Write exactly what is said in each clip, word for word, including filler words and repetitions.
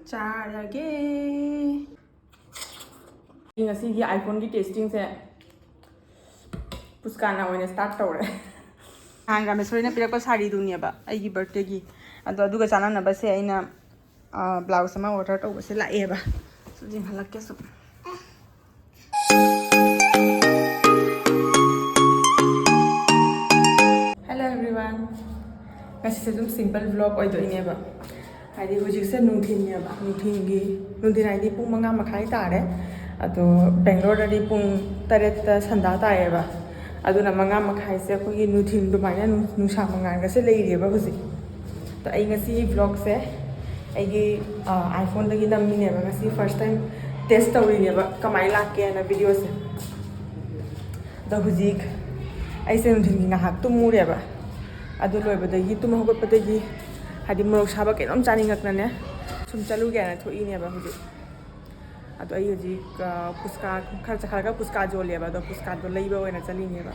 ꯆꯥꯔꯒꯦ꯫ ꯑꯩ ꯉꯁꯤꯒꯤ iPhone-ꯒꯤ testing-ꯁꯦ ꯄꯨꯁꯀꯥꯅ ꯑꯣꯏꯅ start ꯇꯧꯔꯦ꯫ ꯅꯍꯥꯟ ꯔꯥꯃꯦꯁꯣꯔꯤꯅ ꯄꯤꯔꯛꯄ ꯁꯥꯔꯤꯗꯨꯅꯦꯕ ꯑꯩꯒꯤ birthday-ꯒꯤ꯫ ꯑꯗꯣ ꯑꯗꯨꯒ ꯆꯥꯟꯅꯅꯕꯁꯦ ꯑꯩꯅ, ꯑ, blouse ꯑꯃ order ꯇꯧꯕꯁꯦ ꯂꯥꯛꯑꯦꯕ꯫ ꯁꯨꯝ ꯌꯦꯡꯍꯜꯂꯛꯀꯦ ꯁꯨꯝ꯫ Hello everyone. ꯉꯁꯤꯁꯦ ꯑꯗꯨꯝ simple vlog ꯑꯣꯏꯗꯣꯏꯅꯦꯕ꯫ ꯍꯥꯏꯗꯤ ꯍꯧꯖꯤꯛꯁꯦ ꯅꯨꯡꯊꯤꯜꯅꯦꯕ, ꯅꯨꯡꯊꯤꯜꯒꯤ, ꯅꯨꯡꯊꯤꯜ ꯍꯥꯏꯗꯤ ꯄꯨꯡ ꯃꯉꯥ ꯃꯈꯥꯏ ꯇꯥꯔꯦ꯫ ꯑꯗꯣ ꯕꯦꯡꯒ꯭ꯂꯣꯔꯗꯗꯤ ꯄꯨꯡ ꯇꯔꯦꯠꯇ ꯁꯟꯗꯥ ꯇꯥꯏꯌꯦꯕ꯫ ꯑꯗꯨꯅ ꯃꯉꯥ ꯃꯈꯥꯏꯁꯦ ꯑꯩꯈꯣꯏꯒꯤ ꯅꯨꯡꯊꯤꯜ ꯑꯗꯨꯃꯥꯏꯅ ꯅꯨꯡ-, ꯅꯨꯡꯁꯥ ꯃꯉꯥꯜꯒꯁꯦ ꯂꯩꯔꯤꯑꯕ ꯍꯧꯖꯤꯛ꯫ ꯑꯗꯣ ꯑꯩ ꯉꯁꯤ vlog-ꯁꯦ ꯑꯩꯒꯤ, ꯑ, iPhone-ꯗꯒꯤ ꯅꯝꯃꯤꯅꯦꯕ꯫ ꯉꯁꯤ first time test ꯇꯧꯔꯤꯅꯦꯕ ꯀꯃꯥꯏꯅ ꯂꯥꯛꯀꯦꯅ video-ꯁꯦ꯫ ꯑꯗꯣ ꯍꯧꯖꯤꯛ ꯑꯩꯁꯦ ꯅꯨꯡꯊꯤꯜꯒꯤ ꯉꯥꯏꯍꯥꯛ ꯇꯨꯝꯃꯨꯔꯦꯕ꯫ ꯑꯗꯨ ꯂꯣꯏꯕꯗꯒꯤ, ꯇꯨꯝ ꯍꯧꯒꯠꯄꯗꯒꯤ, ꯍꯥꯏꯗꯤ ꯃꯣꯔꯣꯛ ꯁꯥꯕ ꯀꯩꯅꯣꯝ ꯆꯥꯅꯤꯡꯉꯛꯇꯅꯅꯦ, ꯁꯨꯝ ꯆꯠꯂꯨꯒꯦꯅ ꯊꯣꯛꯏꯅꯦꯕ ꯍꯧꯖꯤꯛ꯫ ꯑꯗꯣ ꯑꯩ ꯍꯧꯖꯤꯛ, ꯑ, ꯄꯨꯁꯀꯥ ꯈꯔ ꯆꯠꯈꯠꯂꯒ ꯄꯨꯁꯀꯥ ꯌꯣꯜꯂꯦꯕ, ꯑꯗꯣ ꯄꯨꯁꯀꯥꯗꯣ ꯂꯩꯕ ꯑꯣꯏꯅ ꯆꯠꯂꯤꯅꯦꯕ꯫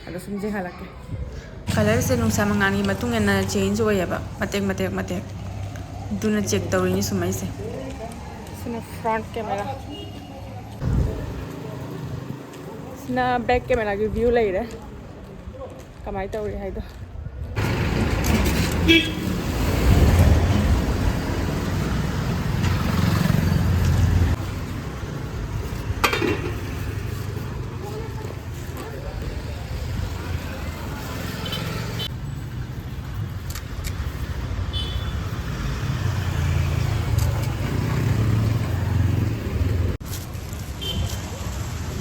ꯑꯗꯣ ꯁꯨꯝ ꯌꯦꯡꯍꯜꯂꯛꯀꯦ꯫ Colour-ꯁꯦ ꯅꯨꯡꯁꯥ ꯃꯉꯥꯜꯒꯤ ꯃꯇꯨꯡ ꯏꯟꯅ change ꯑꯣꯏꯌꯦꯕ, ꯃꯇꯦꯛ ꯃꯇꯦꯛ ꯃꯇꯦꯛ꯫ ꯑꯗꯨꯅ check ꯇꯧꯔꯤꯅꯤ ꯁꯨꯝ ꯑꯩꯁꯦ꯫ ꯁꯤꯅ front camera꯫ ꯁꯤꯅ back camera-ꯒꯤ view ꯂꯩꯔꯦ꯫ ꯀꯃꯥꯏꯅ ꯇꯧꯔꯤ ꯍꯥꯏꯗꯣ꯫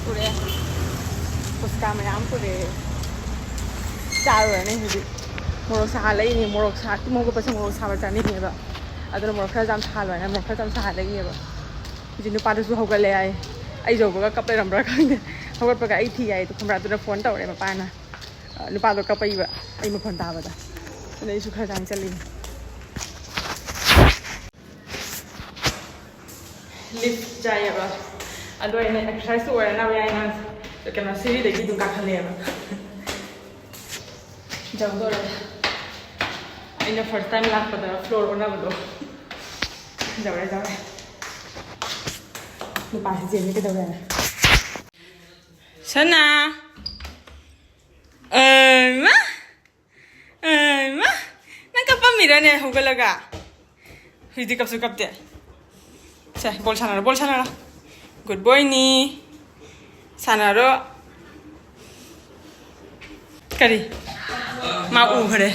ꯄꯨꯔꯛꯑꯦ꯫ ꯄꯨꯁꯀꯥ ꯃꯌꯥꯝ ꯄꯨꯔꯛꯑꯦ꯫ ꯆꯥꯔꯨꯔꯅꯤ ꯍꯧꯖꯤꯛ꯫ ꯃꯣꯔꯣꯛ ꯁꯥꯍꯜꯂꯛꯏꯅꯦ꯫ ꯃꯣꯔꯣꯛ ꯁꯥ-, ꯇꯨꯝ ꯍꯧꯒꯠꯄꯁꯦ ꯃꯣꯔꯣꯛ ꯁꯥꯕ ꯆꯥꯅꯤꯡꯉꯦꯕ꯫ ꯑꯗꯨꯅ ꯃꯣꯔꯣꯛ ꯈꯔ ꯌꯥꯝ ꯁꯥꯍꯜꯂꯣ ꯍꯥꯏꯅ ꯃꯣꯔꯣꯛ ꯈꯔ ꯌꯥꯝ ꯁꯥꯍꯜꯂꯛꯏꯅꯦꯕ꯫ ꯍꯧꯖꯤꯛ ꯅꯨꯄꯥꯗꯨꯁꯨ ꯍꯧꯒꯠꯂꯦ ꯍꯥꯏ꯫ ꯑꯩ ꯌꯧꯕꯒ ꯀꯞ ꯂꯩꯔꯝꯕ꯭ꯔꯥ ꯈꯪꯗꯦ꯫ ꯍꯧꯒꯠꯄꯒ ꯑꯩ ꯊꯤ ꯍꯥꯏꯗꯣ ꯈꯪꯕ꯭ꯔꯥ? ꯑꯗꯨꯅ phone ꯇꯧꯔꯛꯑꯦ ꯃꯄꯥꯅ꯫ ꯑ, ꯅꯨꯄꯥꯗꯣ ꯀꯞꯄꯛꯏꯕ ꯑꯩ ꯃꯈꯣꯟ ꯇꯥꯕꯗ꯫ ꯑꯗꯨꯅ ꯑꯩꯁꯨ ꯈꯔ ꯆꯪꯁꯜꯂꯤꯅꯦ꯫ Lift ꯆꯥꯏꯌꯦꯕ꯫ ꯑꯗꯣ ꯑꯩꯅ exercise ꯑꯣꯏꯔꯅꯕ ꯍꯥꯏꯅ ꯀꯩꯅꯣ ꯁꯤꯔꯤꯗꯒꯤ ꯑꯗꯨꯝ ꯀꯥꯈꯠꯂꯛꯑꯦꯕ꯫ ꯌꯧꯗꯣꯔꯦ꯫ ꯑꯩꯅ first time ꯂꯥꯛꯄꯗ floor ꯑꯣꯟꯅꯕꯗꯣ꯫ ꯇꯧꯔꯦ, ꯇꯧꯔꯦ꯫ ꯅꯨꯄꯥꯁꯤ ꯆꯦꯟꯁꯦ ꯀꯩꯗꯧꯔꯦ? ꯁꯅꯥ! ꯑꯩꯃꯥ! ꯑꯩꯃꯥ! ꯅꯪ ꯀꯞꯄꯝꯃꯤꯔꯅꯦ ꯍꯧꯒꯠꯂꯒ? ꯍꯧꯖꯤꯛꯇꯤ ꯀꯞꯁꯨ ꯀꯞꯇꯦ꯫ ꯁꯦ, ꯕꯣꯜ ꯁꯥꯟꯅꯔꯣ, ꯕꯣꯜ ꯁꯥꯟꯅꯔꯣ꯫ ꯒꯨꯗ ꯕꯣꯏꯅꯤ꯫ ꯁꯥꯟꯅꯔꯣ꯫ ꯀꯔꯤ? ꯃꯥ ꯎꯈ꯭ꯔꯦ꯫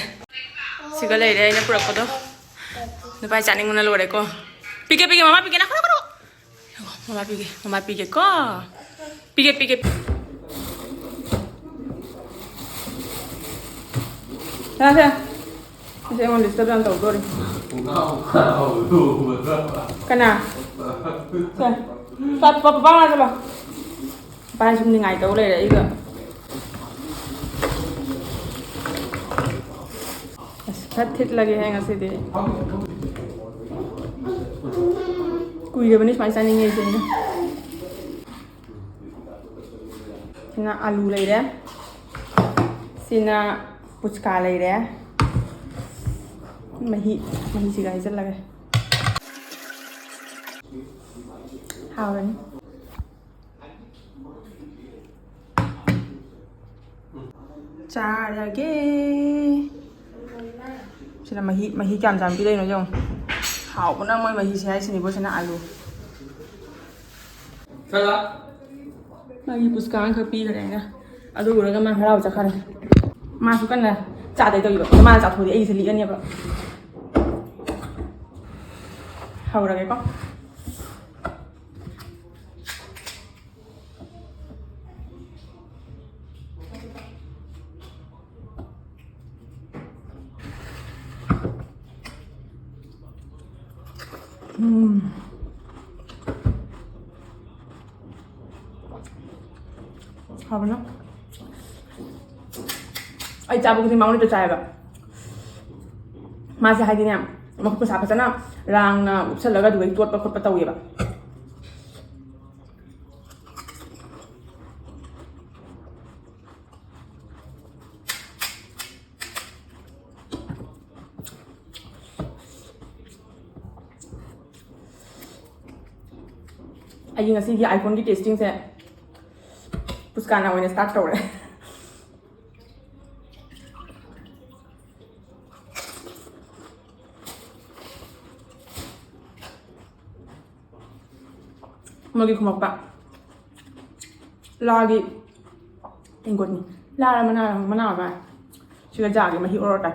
ꯁꯤꯒ ꯂꯩꯔꯦ ꯑꯩꯅ ꯄꯨꯔꯛꯄꯗꯣ꯫ ꯅꯨꯄꯥ ꯆꯥꯅꯤꯡꯕꯅ ꯂꯣꯏꯔꯦꯀꯣ꯫ ꯄꯤꯒꯦ, ꯄꯤꯒꯦ, ꯃꯃꯥ ꯄꯤꯒꯦ, ꯅꯈꯣ, ꯅꯈꯣ꯫ ꯃꯃꯥ ꯄꯤꯒꯦ, ꯃꯃꯥ ꯄꯤꯒꯦꯀꯣ꯫ ꯄꯤꯒꯦ, ꯄꯤꯒꯦ꯫ ꯁꯦ, ꯁꯦ꯫ ꯁꯤꯁꯦ ꯑꯩꯉꯣꯟꯗ disturb ꯌꯥꯝ ꯇꯧꯗꯣꯔꯤ꯫ ꯀꯅꯥ? ꯁꯦ꯫ ꯄꯥ-, ꯄꯥ-, ꯄꯥꯄꯥ ꯃꯅꯥꯛ ꯆꯠꯂꯣ꯫ ꯄꯥꯄꯥꯅ ꯁꯨꯝ ꯅꯤꯡꯉꯥꯏ ꯇꯧ ꯂꯩꯔꯦ ꯑꯩꯒ꯫ ꯑꯁ, ꯈꯔ ꯊꯤꯠꯂꯒꯦ ꯍꯦ ꯉꯁꯤꯗꯤ꯫ ꯀꯨꯏꯔꯕꯅꯤ ꯁꯨꯃꯥꯏꯅ ꯆꯥꯅꯤꯡꯉꯦ ꯑꯩꯁꯦ꯫ ꯁꯤꯅ ꯑꯂꯨ ꯂꯩꯔꯦ꯫ ꯁꯤꯅ ꯄꯨꯆꯀꯥ ꯂꯩꯔꯦ꯫ ꯃꯍꯤ, ꯃꯍꯤꯁꯤꯒ ꯍꯩꯖꯜꯂꯒꯦ꯫ ꯍꯥꯎꯔꯅꯤ꯫ ꯆꯥꯔꯒꯦ꯫ ꯁꯤꯗ ꯃꯍꯤ, ꯃꯍꯤ ꯀꯌꯥꯝ ꯆꯥꯝꯕꯤꯗꯣꯏꯅꯣ ꯌꯦꯡꯉꯣ꯫ ꯍꯥꯎꯕꯅ ꯃꯣꯏ ꯃꯍꯤꯁꯦ ꯍꯥꯏꯁꯤꯅꯤꯀꯣ꯫ ꯁꯤꯅ ꯑꯂꯨ꯫ ꯃꯥꯒꯤ ꯄꯨꯁꯀꯥ ꯑꯃꯈꯛ ꯄꯤꯈ꯭ꯔꯦ ꯑꯩꯅ꯫ ꯑꯗꯨ ꯎꯔꯒ ꯃꯥ ꯍꯔꯥꯎ ꯆꯠꯈ꯭ꯔꯦ꯫ ꯃꯥꯁꯨ ꯀꯟꯅ ꯆꯥꯗꯣꯏ ꯇꯧꯔꯤꯕ꯫ ꯑꯗꯣ ꯃꯥꯅ ꯆꯥꯊꯣꯛꯑꯗꯤ ꯑꯩꯒꯤꯁꯦ ꯂꯤꯛꯑꯅꯦꯕ꯫ ꯍꯧꯔꯒꯦꯀꯣ꯫ ꯎꯝ꯫ ꯍꯥꯎꯕꯅ꯫ ꯑꯩ ꯆꯥꯕ ꯈꯨꯗꯤꯡ ꯃꯉꯣꯟꯗ ꯆꯥꯏꯌꯦꯕ꯫ ꯃꯥꯁꯦ ꯍꯥꯏꯗꯤꯅꯦ, ꯃꯈꯨꯠ ꯃꯁꯥ ꯐꯖꯅ ꯔꯥꯡꯅ ꯎꯞꯁꯜꯂꯒ ꯑꯗꯨꯗꯩ ꯇꯣꯠꯄ ꯈꯣꯠꯄ ꯇꯧꯋꯦꯕ꯫ ꯑꯩꯒꯤ ꯉꯁꯤꯒꯤ iPhone-ꯒꯤ testing-ꯁꯦ ꯄꯨꯁꯀꯥꯅ ꯑꯣꯏꯅ start ꯇꯧꯔꯦ꯫ ꯃꯣꯏꯒꯤ ꯈꯨꯃꯛꯄ ꯂꯥꯒꯤ ꯇꯦꯡꯀꯣꯠꯅꯤ꯫ ꯂꯥꯔ ꯃꯅꯥ, ꯃꯅꯥ ꯑꯣꯏꯕ꯫ ꯁꯤꯒ ꯖꯥꯒꯤ ꯃꯍꯤ ꯑꯣꯔꯣ ꯇꯥꯏ꯫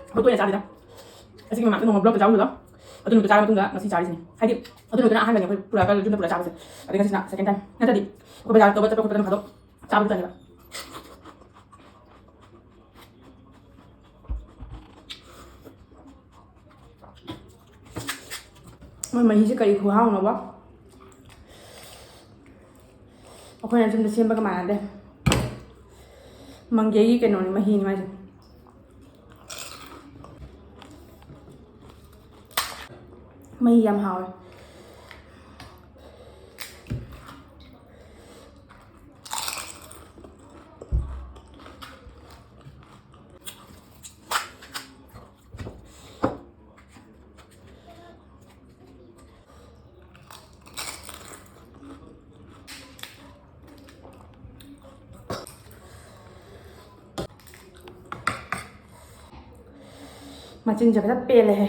ꯑꯩꯈꯣꯏ ꯇꯣꯏꯅ ꯆꯥꯗꯦꯗ꯫ ꯑꯁꯤꯒꯤ ꯃꯃꯥꯡꯗ ꯅꯣꯡꯃ vlog-ꯇ ꯆꯥꯔꯨꯕꯗꯣ, ꯑꯗꯨ ꯅꯨꯃꯤꯠꯇꯨ ꯆꯥꯔ ꯃꯇꯨꯡꯗ ꯉꯁꯤ ꯆꯥꯔꯤꯁꯤꯅꯦ꯫ ꯍꯥꯏꯗꯤ, ꯑꯗꯨ ꯅꯨꯃꯤꯠꯇꯨꯅ ꯑꯍꯥꯟꯕꯅꯦ ꯑꯩꯈꯣꯏ ꯄꯨꯔꯛꯑꯒ ꯌꯨꯝꯗ ꯄꯨꯔꯛꯑ ꯆꯥꯕꯁꯦ꯫ ꯑꯗꯩ ꯉꯁꯤꯁꯤꯅ second time꯫ ꯅꯠꯇ꯭ꯔꯗꯤ ꯑꯩꯈꯣꯏ ꯕꯖꯥꯔ ꯇꯧꯕ ꯆꯠꯄ ꯈꯣꯠꯄꯗ ꯅꯣꯡ ꯐꯥꯗꯣꯛ ꯆꯥꯕ ꯈꯛꯇꯅꯦꯕ꯫ ꯃꯣꯏ ꯃꯍꯤꯁꯦ ꯀꯔꯤ ꯈꯨꯍꯥꯎꯅꯣꯕ? ꯑꯩꯈꯣꯏꯅ ꯌꯨꯝꯗ ꯁꯦꯝꯕꯒ ꯃꯥꯟꯅꯗꯦ꯫ ꯃꯪꯒꯦꯒꯤ ꯀꯩꯅꯣꯅꯤ, ꯃꯍꯤꯅꯤ ꯃꯥꯏꯁꯦ꯫ ꯃꯍꯤ ꯌꯥꯝ ꯍꯥꯎꯋꯦ꯫ ꯃꯆꯤꯟꯁꯦ ꯐꯖꯅ ꯄꯦꯜꯂꯦꯍꯦ꯫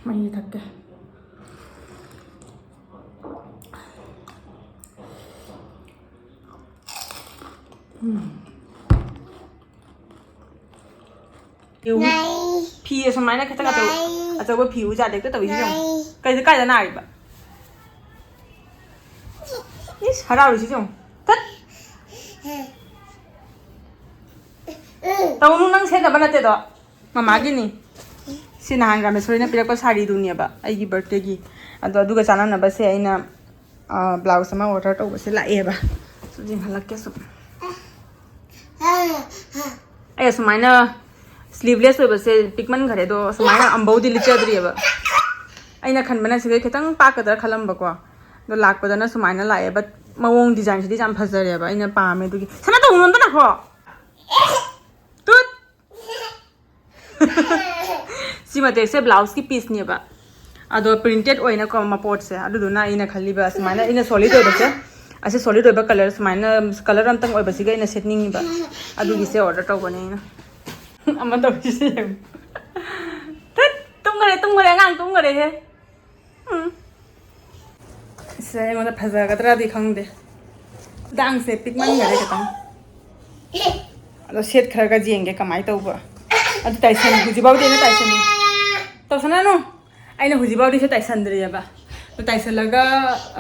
ꯃꯍꯤ ꯊꯛꯀꯦ꯫ ꯎꯝ꯫ ꯌꯦꯡꯉꯨ꯫ ꯐꯤ ꯑꯁꯨꯃꯥꯏꯅ ꯈꯤꯇꯪ ꯑꯆꯧ-, ꯑꯆꯧꯕ ꯐꯤ ꯎꯖꯥꯗ ꯍꯦꯛꯇ ꯇꯧꯏꯁꯤ ꯌꯦꯡꯉꯨ꯫ ꯀꯩꯗ, ꯀꯥꯏꯗ ꯅꯥꯔꯤꯕ? ꯏꯁ, ꯍꯔꯥꯎꯔꯤꯁꯤ ꯌꯦꯡꯉꯨ꯫ ꯇꯠ! ꯇꯧꯅꯨ, ꯅꯪ ꯁꯦꯠꯅꯕ ꯅꯠꯇꯦꯗꯣ, ꯃꯃꯥꯒꯤꯅꯤ꯫ ꯁꯤ ꯅꯍꯥꯟ ꯔꯥꯃꯦꯁꯣꯔꯤꯅ ꯄꯤꯔꯛꯄ ꯁꯥꯔꯤꯗꯨꯅꯦꯕ, ꯑꯩꯒꯤ ꯕꯥꯔꯠꯗꯦꯒꯤ꯫ ꯑꯗꯣ ꯑꯗꯨꯒ ꯆꯥꯟꯅꯅꯕꯁꯦ ꯑꯩꯅ, ꯑ, ꯕ꯭ꯂꯥꯎꯁ ꯑꯃ ꯑꯣꯔꯗꯔ ꯇꯧꯕꯁꯦ ꯂꯥꯛꯑꯦꯕ꯫ ꯁꯨꯝ ꯌꯦꯡꯍꯜꯂꯛꯀꯦ ꯁꯨꯝ꯫ ꯑꯩ ꯑꯁꯨꯃꯥꯏꯅ ꯁ꯭ꯂꯤꯚꯂꯦꯁ ꯑꯣꯏꯕꯁꯦ ꯄꯤꯛꯃꯟꯈꯔꯦ, ꯑꯗꯣ ꯑꯁꯨꯃꯥꯏꯅ ꯑꯝꯕꯧꯗꯤ ꯂꯤꯠꯆꯗ꯭ꯔꯤꯑꯕ꯫ ꯑꯩꯅ ꯈꯟꯕꯅ ꯁꯤꯗꯩ ꯈꯤꯇꯪ ꯄꯥꯛꯀꯗ꯭ꯔꯥ ꯈꯜꯂꯝꯕꯀꯣ, ꯑꯗꯣ ꯂꯥꯛꯄꯗꯅ ꯁꯨꯃꯥꯏꯅ ꯂꯥꯛꯑꯦ꯫ ꯕꯠ ꯃꯑꯣꯡ ꯗꯤꯖꯥꯏꯟꯁꯤꯗꯤ ꯌꯥꯝ ꯐꯖꯔꯦꯕ, ꯑꯩꯅ ꯄꯥꯝꯃꯦ꯫ ꯑꯗꯨꯒꯤ ꯁꯅꯥ ꯇꯧꯅꯨ ꯑꯝꯇ ꯅꯈꯣ꯫ ꯇꯨꯠ! ꯁꯤ ꯃꯇꯦꯛꯁꯦ ꯕ꯭ꯂꯥꯎꯁꯀꯤ ꯄꯤꯁꯅꯦꯕ, ꯑꯗꯣ ꯄ꯭ꯔꯤꯟꯇꯦꯠ ꯑꯣꯏꯅꯀꯣ ꯃꯄꯣꯠꯁꯦ꯫ ꯑꯗꯨꯗꯨꯅ ꯑꯩꯅ ꯈꯜꯂꯤꯕ ꯑꯁꯨꯃꯥꯏꯅ ꯑꯩꯅ ꯁꯣꯂꯤꯠ ꯑꯣꯏꯕꯁꯦ, ꯑꯁꯤ ꯁꯣꯂꯤꯠ ꯑꯣꯏꯕ ꯀꯂꯔ, ꯁꯨꯃꯥꯏꯅ ꯀꯂꯔ ꯑꯝꯇꯪ ꯑꯣꯏꯕꯁꯤꯒ ꯑꯩꯅ ꯁꯦꯠꯅꯤꯡꯉꯤꯕ꯫ ꯑꯗꯨꯒꯤꯁꯦ ꯑꯣꯔꯗꯔ ꯇꯧꯕꯅꯦ ꯑꯩꯅ꯫ ꯑꯃ ꯇꯧꯔꯤꯁꯦ ꯌꯦꯡꯉꯨ꯫ ꯇꯠ! ꯇꯨꯝꯈꯔꯦ, ꯇꯨꯝꯈꯔꯦ, ꯑꯉꯥꯡ ꯇꯨꯝꯈꯔꯦꯍꯦ꯫ ꯎꯝ꯫ ꯁꯤꯗ ꯑꯩꯉꯣꯟꯗ ꯐꯖꯒꯗ꯭ꯔꯥꯗꯤ ꯈꯪꯗꯦ꯫ ꯈꯨꯗꯥꯡꯁꯦ ꯄꯤꯛꯃꯟꯈꯔꯦ ꯈꯤꯇꯪ꯫ ꯑꯗꯣ ꯁꯦꯠꯈ꯭ꯔꯒ ꯌꯦꯡꯒꯦ ꯀꯃꯥꯏꯅ ꯇꯧꯕ꯫ ꯑꯗꯨ ꯇꯥꯏꯁꯟ-, ꯍꯧꯖꯤꯛꯐꯥꯎꯗꯤ ꯑꯩꯅ ꯇꯥꯏꯁꯟ-, ꯇꯧꯁꯟꯅꯅꯨ꯫ ꯑꯩꯅ ꯍꯧꯖꯤꯛꯐꯥꯎꯗꯤ ꯁꯤ ꯇꯥꯏꯁꯟꯗ꯭ꯔꯤꯑꯕ꯫ ꯑꯗꯨ ꯇꯥꯏꯁꯜꯂꯒ,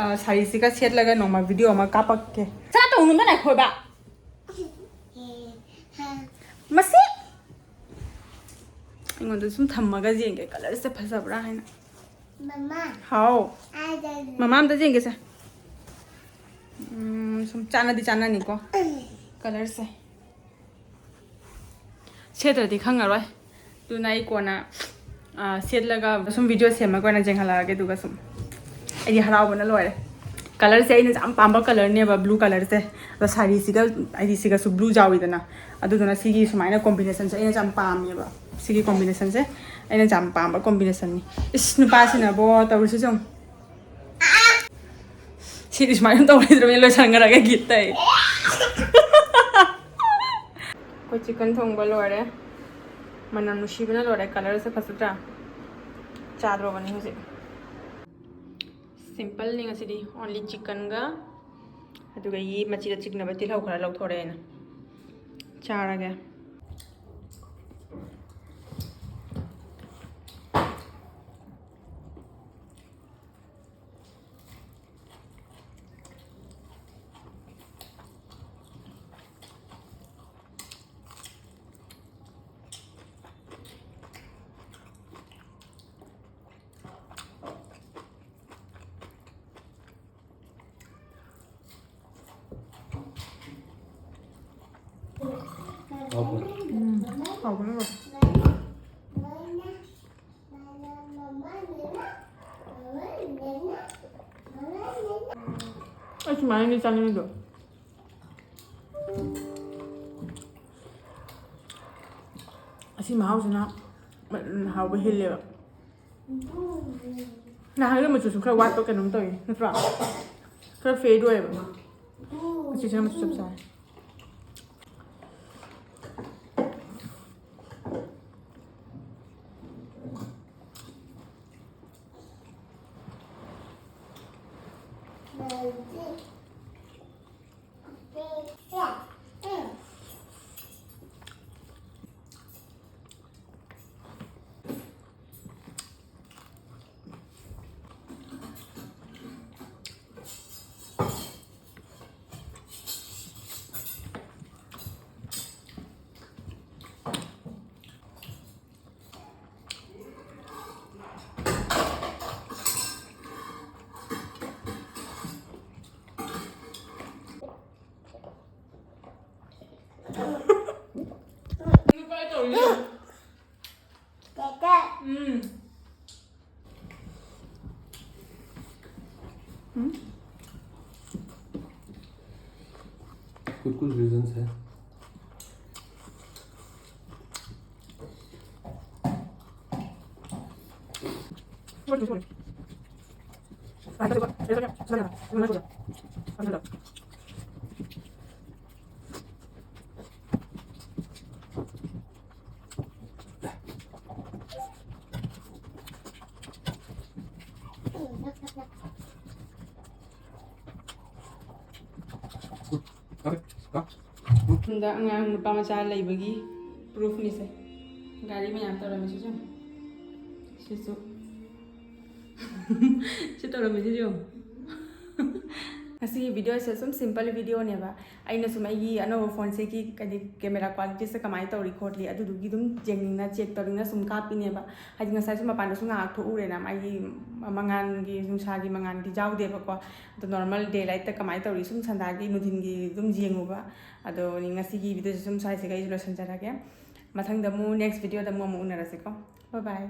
ꯑ, ꯁꯥꯔꯤꯁꯤꯒ ꯁꯦꯠꯂꯒ ꯅꯣꯡꯃ ꯚꯤꯗꯤꯑꯣ ꯑꯃ ꯀꯥꯞꯄꯛꯀꯦ꯫ ꯁꯥ ꯇꯧꯅꯨ, ꯅꯪ ꯅꯥꯏꯈꯣꯏꯕ꯫ ꯃꯁꯤ ꯑꯩꯉꯣꯟꯗ ꯁꯨꯝ ꯊꯝꯃꯒ ꯌꯦꯡꯒꯦ ꯀꯂꯔꯁꯦ ꯐꯖꯕ꯭ꯔꯥ ꯍꯥꯏꯅ꯫ ꯃꯃꯥ꯫ ꯍꯥꯎ꯫ ꯑꯩ ꯃꯃꯥ ꯑꯝꯇ ꯌꯦꯡꯒꯦꯁꯦ꯫ ꯎꯝ, ꯁꯨꯝ ꯆꯥꯟꯅꯗꯤ ꯆꯥꯟꯅꯅꯤꯀꯣ ꯀꯂꯔꯁꯦ꯫ ꯁꯦꯠꯇ꯭ꯔꯗꯤ ꯈꯪꯉꯔꯣꯏ꯫ ꯑꯗꯨꯅ ꯑꯩ ꯀꯣꯟꯅ, ꯑ, ꯁꯦꯠꯂꯒ ꯁꯨꯝ ꯚꯤꯗꯤꯑꯣ ꯁꯦꯝꯃꯒ ꯑꯣꯏꯅ ꯌꯦꯡꯍꯜꯂꯛꯑꯒꯦ꯫ ꯑꯗꯨꯒ ꯁꯨꯝ ꯑꯩꯗꯤ ꯍꯔꯥꯎꯕꯅ ꯂꯣꯏꯔꯦ꯫ ꯀꯂꯔꯁꯦ ꯑꯩꯅ ꯌꯥꯝ ꯄꯥꯝꯕ ꯀꯂꯔꯅꯦꯕ, ꯕ꯭ꯂꯨ ꯀꯂꯔꯁꯦ꯫ ꯑꯗꯣ ꯁꯥꯔꯤꯁꯤꯒ, ꯍꯥꯏꯗꯤ ꯁꯤꯒꯁꯨ ꯕ꯭ꯂꯨ ꯌꯥꯎꯋꯤꯗꯅ, ꯑꯗꯨꯗꯨꯅ ꯁꯤꯒꯤ ꯁꯨꯃꯥꯏꯅ ꯀꯣꯝꯕꯤꯅꯦꯁꯟꯁꯦ ꯑꯩꯅ ꯌꯥꯝ ꯄꯥꯝꯃꯦꯕ꯫ ꯁꯤꯒꯤ ꯀꯣꯝꯕꯤꯅꯦꯁꯟꯁꯦ ꯑꯩꯅ ꯌꯥꯝ ꯄꯥꯝꯕ ꯀꯣꯝꯕꯤꯅꯦꯁꯟꯅꯤ꯫ ꯏꯁ, ꯅꯨꯄꯥꯁꯤꯅꯕꯣ ꯇꯧꯔꯤꯁꯤ ꯌꯦꯡꯉꯨ꯫ ꯁꯤꯗꯤ ꯁꯨꯃꯥꯏꯅ ꯇꯧꯔꯣꯏꯗ꯭ꯔꯣ? ꯂꯣꯏꯁꯟꯈ꯭ꯔꯒ ꯒꯤꯠꯇ ꯑꯩ꯫ ꯑꯩꯈꯣꯏ ꯆꯤꯛꯀꯟ ꯊꯣꯡꯕ ꯂꯣꯏꯔꯦ꯫ ꯃꯅꯝ ꯅꯨꯡꯁꯤꯕꯅ ꯂꯣꯏꯔꯦ꯫ ꯀꯂꯔꯁꯦ ꯐꯖꯗ꯭ꯔꯥ? ꯆꯥꯗ꯭ꯔꯣꯕꯅꯤ ꯍꯧꯖꯤꯛ꯫ ꯁꯤꯝꯄꯜꯅꯤ ꯉꯁꯤꯗꯤ, only ꯆꯤꯛꯀꯟꯒ ꯑꯗꯨꯒ ꯌꯦ ꯃꯆꯤꯗ ꯆꯤꯛꯅꯕ ꯇꯤꯜꯍꯧ ꯈꯔ ꯂꯧꯊꯣꯔꯛꯑꯦꯅ ꯆꯥꯔꯒꯦ꯫ ꯎꯝ, ꯍꯥꯎꯕꯅꯦ꯫ ꯑꯩ ꯁꯨꯃꯥꯏꯅꯗꯤ ꯆꯥꯅꯤꯡꯉꯤꯗꯣ꯫ ꯑꯁꯤ ꯃꯍꯥꯎꯁꯤꯅ ꯍꯥꯎꯕ ꯍꯦꯜꯂꯦꯕ꯫ ꯅꯍꯥꯟꯒꯤ ꯃꯆꯨꯁꯨ ꯈꯔ ꯋꯥꯠꯄ ꯀꯩꯅꯣꯝ ꯇꯧꯋꯤ, ꯅꯠꯇ꯭ꯔꯣ? ꯈꯔ fade ꯑꯣꯏꯌꯦꯕ꯫ ꯑꯁꯤꯁꯤꯅ ꯃꯆꯨ ꯆꯞ ꯆꯥꯔꯦ꯫ ꯅꯨꯄꯥ ꯇꯧꯔꯤꯅꯦ꯫ ꯎꯝ꯫ कुछ कुछ रीजंस है। ꯌꯨꯝꯗ ꯑꯉꯥꯡ ꯅꯨꯄꯥ ꯃꯆꯥ ꯂꯩꯕꯒꯤ proof ꯅꯤꯁꯦ꯫ ꯒꯥꯔꯤ ꯃꯌꯥꯝ ꯇꯧꯔꯝꯃꯤꯁꯤꯁꯨ꯫ ꯁꯤꯁꯨ꯫ ꯁꯤ ꯇꯧꯔꯝꯃꯤꯁꯤꯁꯨ ꯌꯦꯡꯉꯨ꯫ ꯉꯁꯤꯒꯤ videoꯁꯦ ꯁꯨꯝ simple videoꯅꯦꯕ꯫ ꯑꯩꯅ ꯁꯨꯝ ꯑꯩꯒꯤ ꯑꯅꯧꯕ phoneꯁꯤꯒꯤ ꯀꯩꯗꯤ camera qualityꯁꯦ ꯀꯃꯥꯏꯅ ꯇꯧꯔꯤ ꯈꯣꯠꯂꯤ ꯑꯗꯨꯗꯨꯒꯤ ꯑꯗꯨꯝ ꯌꯦꯡꯅꯤꯡꯅ, check ꯇꯧꯅꯤꯡꯅ ꯁꯨꯝ ꯀꯥꯞꯄꯤꯅꯦꯕ꯫ ꯍꯥꯏꯗꯤ ꯉꯁꯥꯏꯁꯨ ꯃꯄꯥꯟꯗꯁꯨ ꯉꯥꯏꯍꯥꯛ ꯊꯣꯛꯎꯔꯦꯅ, ꯃꯥꯒꯤ ꯃꯉꯥꯜꯒꯤ, ꯅꯨꯡꯁꯥꯒꯤ ꯃꯉꯥꯜꯗꯤ ꯌꯥꯎꯗꯦꯕꯀꯣ꯫ ꯑꯗꯣ normal day lightꯇ ꯀꯃꯥꯏꯅ ꯇꯧꯔꯤ ꯁꯨꯝ ꯁꯟꯗꯥꯒꯤ ꯅꯨꯡꯊꯤꯟꯒꯤ ꯑꯗꯨꯝ ꯌꯦꯡꯉꯨꯕ꯫ ꯑꯗꯣ ꯉꯁꯤꯒꯤ videoꯁꯦ ꯁꯨꯝ ꯁ꯭ꯋꯥꯏꯁꯤꯒ ꯑꯩꯁꯨ ꯂꯣꯏꯁꯤꯟꯖꯔꯒꯦ꯫ ꯃꯊꯪꯗ ꯑꯃꯨꯛ, next videoꯗ ꯑꯃꯨꯛ, ꯑꯃꯨꯛ ꯎꯅꯔꯁꯤꯀꯣ꯫ Bye bye꯫